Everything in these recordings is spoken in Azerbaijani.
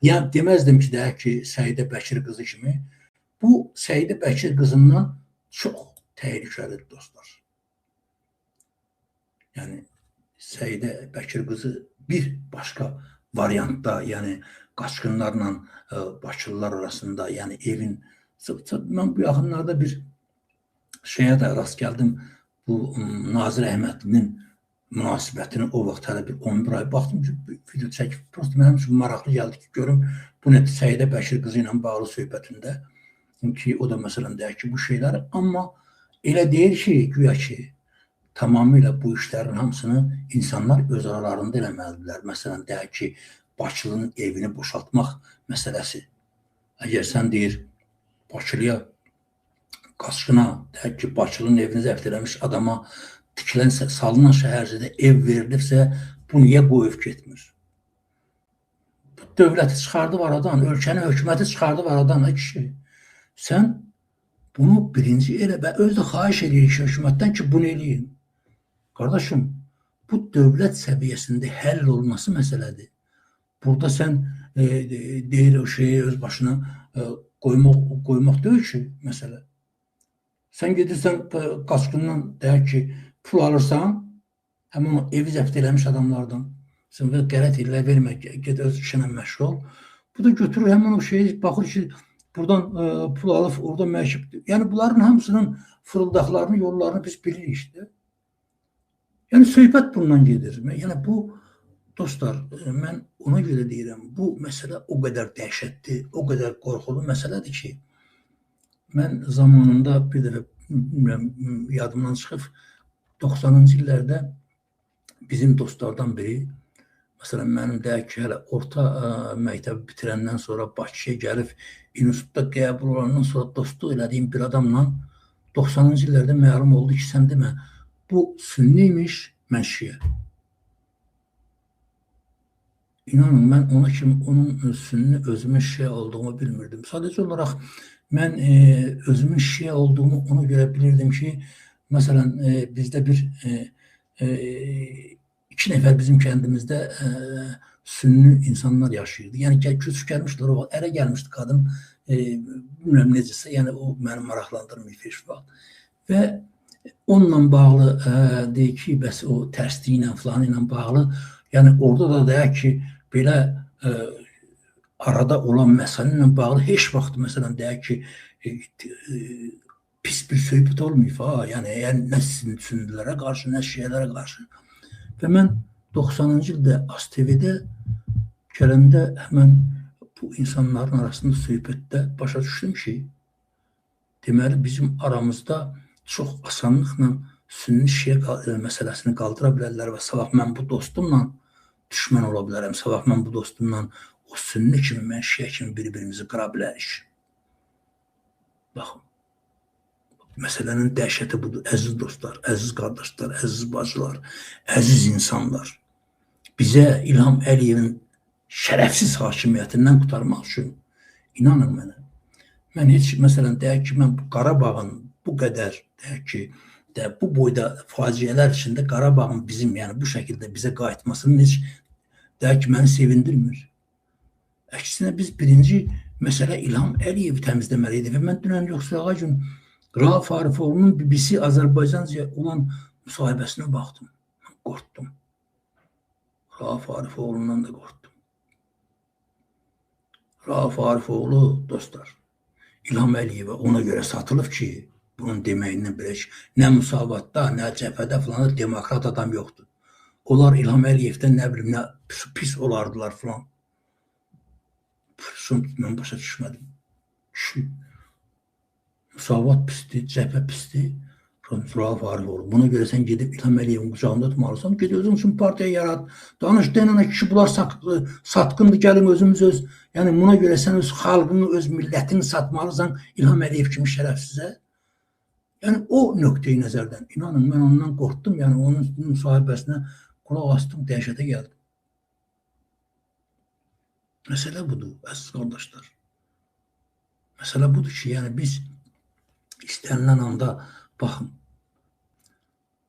Yəni deməzdim ki, deyək ki, Səidə Bəkir qızı kimi. Bu Səidə Bəkir qızından çox təhlükəlidir dostlar. Yəni Səidə Bəkir qızı bir başqa variantda, yəni qaçqınlarla Bakılılar arasında, yəni evin, mən bu yaxınlarda bir şeyə də rast gəldim. Bu Nazir Əhmədlinin münasibətini o vaxt hələ bir 11 ay baxdım ki, video çəkib, prosto mənim üçün maraqlı gəldi ki, görüm bu nə Səidə Bəkir qızı ilə bağlı söhbətində ki, o da məsələn deyək ki, bu şeyləri, amma elə deyir ki, güya ki, tamamilə bu işlərin hamısını insanlar öz aralarında eləməlidirlər. Məsələn, deyək ki, Bakılının evini boşaltmaq məsələsi. Əgər sən deyir, Bakılıya, qaçqına, deyək ki, Bakılının evini zəbt eləmiş adama tikilən, salınan şəhərcidə ev verilibsə, bu niyə qoyub getmir? Bu dövləti çıxardıb aradan, ölkəni, hökuməti çıxardıb aradan, ay kişi. Sən bunu birinci elə və özü də xahiş edirik hökumətdən ki, bunu eləyin. Qardaşım, bu dövlət səviyyəsində həll olması məsələdir. Burada sən deyir o şeyi öz başına qoymaq deyil ki, məsələ. Sən gedirsən qaçqından, deyək ki, pul alırsan, həmin o evi zəbt eləmiş adamlardan, sən və qələt illər vermə, get öz işinə məşğul ol. Bu da götürür həmin o şeyi, baxır ki, buradan pul alıb, oradan məşğul. Yəni, bunların hamısının fırıldaqlarını, yollarını biz bilirik işte. Yəni, söhbət bundan gedir. Yəni, bu, dostlar, mən ona görə deyirəm, bu məsələ o qədər dəhşətli, o qədər qorxulu məsələdir ki, mən zamanında bir dəfə, bilmirəm, yadımdan çıxıb, 90-cı illərdə bizim dostlardan biri, məsələn, mənim deyək ki, hələ orta məktəbi bitirəndən sonra Bakıya gəlib, institutda qəbul olandan sonra dostluq elədiyim bir adamla 90-cı illərdə məlum oldu ki, sən demə, bu sünni imiş, mən şiə. İnanın, mən ona kimi onun sünni, özümün şiə olduğumu bilmirdim. Sadəcə olaraq mən özümün şiə olduğumu ona görə bilirdim ki, məsələn, bizdə bir iki nəfər bizim kəndimizdə sünni insanlar yaşayırdı. Yəni, köçüb gəlmişdilər, o vaxt ərə gəlmişdi qadın, bilmirəm necəsə, yəni o məni maraqlandırmıyor heç vaxt. Və onunla bağlı deyir ki, bəs o tərsliyi ilə filanı ilə bağlı, yəni orada da deyək ki, belə arada olan məsələ ilə bağlı heç vaxt məsələn deyək ki, pis bir söhbət olmayıb, ha, yəni nə sünnilərə qarşı, nə şiələrə qarşı. Və mən 90-cı ildə AzTV-də gələndə həmən bu insanların arasında söhbətdə başa düşdüm ki, deməli bizim aramızda çox asanlıqla sünni şiə məsələsini qaldıra bilərlər və sabah mən bu dostumla düşmən ola bilərəm, sabah mən bu dostumla o sünni kimi, mən şiə kimi bir-birimizi qıra bilərik. Baxın, məsələnin dəhşəti budur, əziz dostlar, əziz qardaşlar, əziz bacılar, əziz insanlar. Bizə İlham Əliyevin şərəfsiz hakimiyyətindən qurtarmaq üçün, inanın mənə, mən heç, məsələn, deyək ki, mən Qarabağın bu qədər, deyək ki, də, bu boyda faciələr içində Qarabağın bizim, yəni bu şəkildə bizə qayıtmasının heç, deyək ki, məni sevindirmir. Əksinə biz birinci məsələ İlham Əliyevi təmizləməliydik və mən dünən yoxsa ağa gün Rauf Arifoğlu'nun BBC Azərbaycanca olan müsahibəsinə baxdım. Mən qorxdum. Rauf Arifoğlu'ndan da qorxdum. Rauf Arifoğlu, dostlar, İlham Əliyevə ona görə satılıb ki, bunun deməyindən belə ki, nə müsavatda, nə cəbhədə filan demokrat adam yoxdur. Onlar İlham Əliyevdən nə bilim, nə pis olardılar filan. Mən başa düşmədim. Kişi, müsavat pisdir, cəbhə pisdir, Rauf Arifoğlu. Buna görə sən gedib İlham Əliyevin qucağında tutmalısan, ged özün üçün partiya yarat, danış, denənə kişi, bunlar satqındır, gəlin özümüz öz. Yəni buna görə sən öz xalqını, öz millətini satmalısan İlham Əliyev kimi şərəfsizə. Yəni o nöqteyi nəzərdən, inanın, mən ondan qorxdum, yəni onun müsahibəsinə qulaq astım, dəhşətə gəldim. Məsələ budur, əziz qardaşlar. Məsələ budur ki, yəni biz istənilən anda, baxın,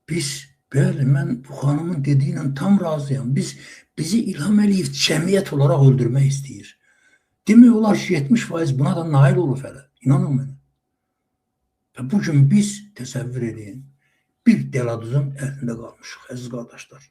biz, bəli, mən bu xanımın dediyi ilə tam razıyam. Bizi İlham Əliyev cəmiyyət olaraq öldürmək istəyir. Demək olar ki, 70% buna da nail olub hələ. İnanın mənə. Və bu gün biz təsəvvür edin, bir deladuzun əlində qalmışıq, əziz qardaşlar.